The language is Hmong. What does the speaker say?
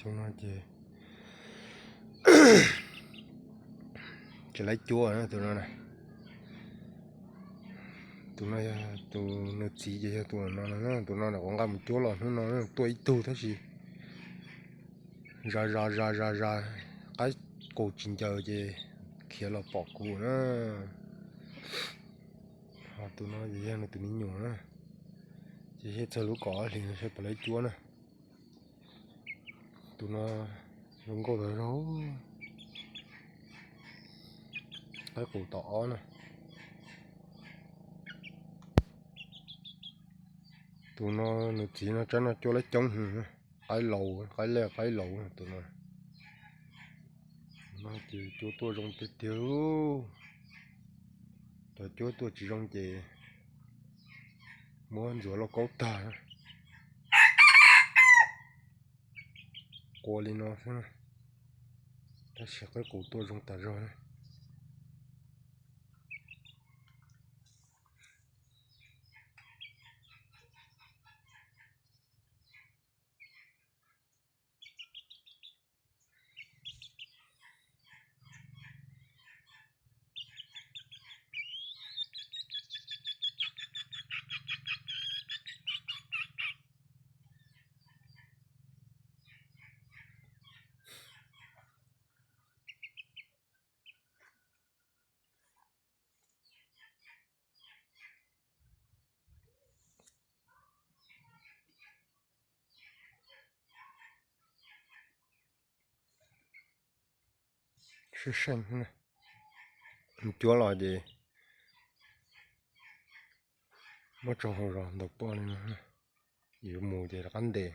Xyoo no ces tsis laib cuab na tus no na. Tus no yog tus nws txiv ces yog tus no no, tus no na kuv nqa mus cuab los hnub no tuaj ib tug tab sis zas zas zas zas zas, qaib qus tsis ncaws ces khiav los pom kuv na. Ho tus no ces yog nws tus me nyuam na, ces thiaj txog lub kaum ob hlis no saib puas laib cuab na. Tus no zoo nkauj tas zog, qaib qus tom ob na. Tus no nws txiv no tsab no cuab laib coob heev, qaib laus, qaib lej qaib laus tus no. No ces cuab tuaj zoo tiag tiag. Cov cuab tuaj tsis zoo ces muab ntxuav lauj kaub tag. Qua li no xwb, tab sis qaib qus tuaj zoo tas zog na. Seej seej, cuab los ces muab tso hauv zos ntaus poj li no, yuav mus ces rov qab ntes.